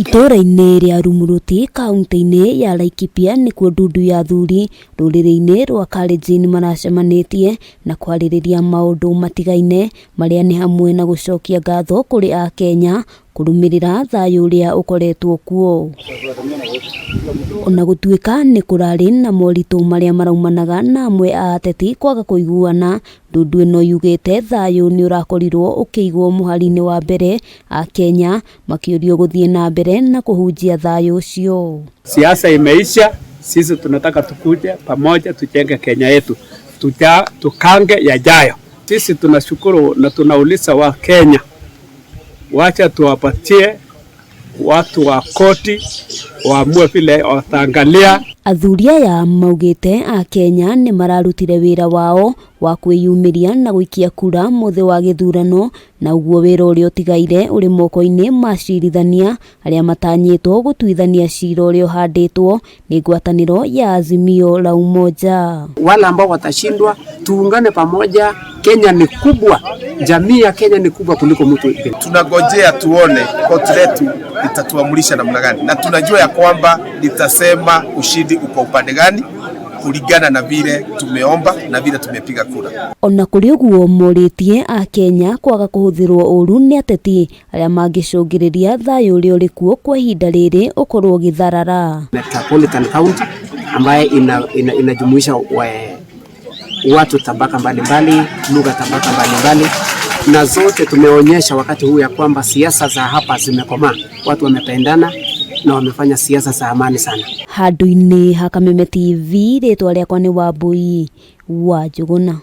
Itũũra-inĩ rĩa Rumuruti kaunti-inĩ ya Laikipia nĩkuo ndundu ya athuri rũrĩrĩ-inĩ rwa Kalenjin maracemanĩtie na kwarĩrĩria maũndũ matigaine marĩa nĩ hamwe na gũcokia ngatho kũrĩ Akenya kũrũmĩrĩra thayũ ũrĩa ũkoretwo kuo. Ona gũtuĩka nĩ kũrarĩ na moritũ marĩa maraumanaga na amwe a ateti kwaga kũiguana, ndundu ĩno yugĩte thayũ nĩ ũrakorirwo ũkĩigwo mũhari-inĩ wa mbere, Akenya makĩũrio gũthiĩ na mbere na kũhunjia thayũ ũcio. Siasa imeisha, sisi tunataka tukuje pamoja tujenge Kenya yetu, tuja, tukange yajayo. Sisi tunashukuru na tunauliza wa Kenya, wacha tuwapatie watu wa koti waamue vile wataangalia. Athuri aya maugĩte Akenya nĩ mararutire wĩra wao wa kwĩyumĩria na gũikia kura mũthĩ wa gĩthurano na ũguo wĩra ũrĩa ũtigaire ũrĩ moko-inĩ ma acirithania arĩa matanyĩtwo gũtuithania cira ũrĩa ũhandĩtwo nĩ ngwatanĩro ya Azimio la Umoja. Wale ambao watashindwa, tuungane pamoja. Kenya ni kubwa, jamii ya Kenya ni kubwa kuliko mtu. Tunagojea tuone koti letu litatuamulisha namna gani, na tunajua ya kwamba litasema ushindi uko upande gani kulingana na vile tumeomba na vile tumepiga kura. Ona kũrĩ ũguo morĩtie Akenya kwaga kũhũthĩrwo ũru nĩ ateti arĩa mangĩcũngĩrĩria thayũ ũrĩa ũrĩ kuo kwa ihinda rĩrĩ ũkorwo ũgĩtharara. Metropolitan County ambaye inajumuisha ina, ina watu tabaka mbalimbali, lugha tabaka mbalimbali, na zote tumeonyesha wakati huu ya kwamba siasa za hapa zimekomaa, watu wamependana na wamefanya siasa za amani sana. Handũ-inĩ ha Kameme TV rĩtwa rĩakwa nĩ Wambui wa Njũgũna.